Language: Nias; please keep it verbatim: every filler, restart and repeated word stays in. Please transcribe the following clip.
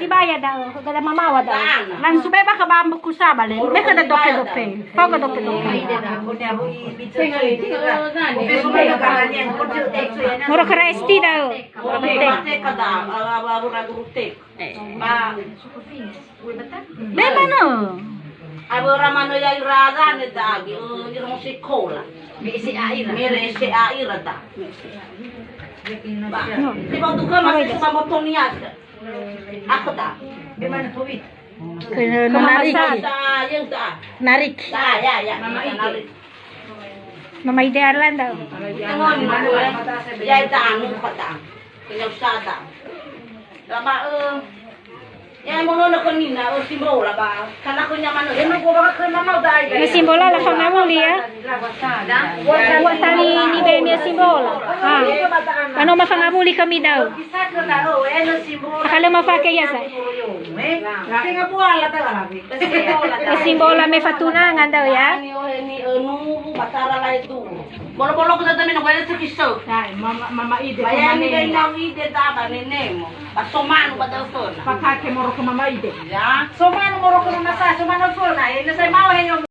Sibaya da'ö, gada mamawa da'ö. Langsung beba ke bambu kusaba le. Beka da dope-dope. Fao ga dope-dope. Moro kera S T da'ö. Moro kera S T. Beba no. Awöra manö ya'ira zane dagi, ira mo sekola. Me S A ira. Mere S A ira da. Ba, no. Tiba tu kan masih cuma motor niat. Aku tak. Di mana Covid? Ke Menarik. Masa. Da, ya udah. Narik. Da, ya, ya. Mama Ide. Mama Ide Arlanda. Tengok ni mana. Ya, dah, anu kota. Punya usaha dah. Lama, eh. Ya, mau nona ke nina, eh, simbola ba. Karena aku nyaman, eh. Ya, mau gua bakal ke mama udah. Me simbola la fangawuli ya. Ua tali ni be me simbola. Ah. Ano ma fangawuli kami da'ö. Akha lö mafake ya sa. Simbola me fatunanga da'ö ya. Bolo-bolo kita temen nggak ada sekisö. Mama, mama Ide. Bayani dai nau Ide ta ba nenemo. Ba somanu ba telepon. Pakake moro ke mama Ide. Ya. Somanu moro ke mama sa, somanu fona. Ini saya mau yang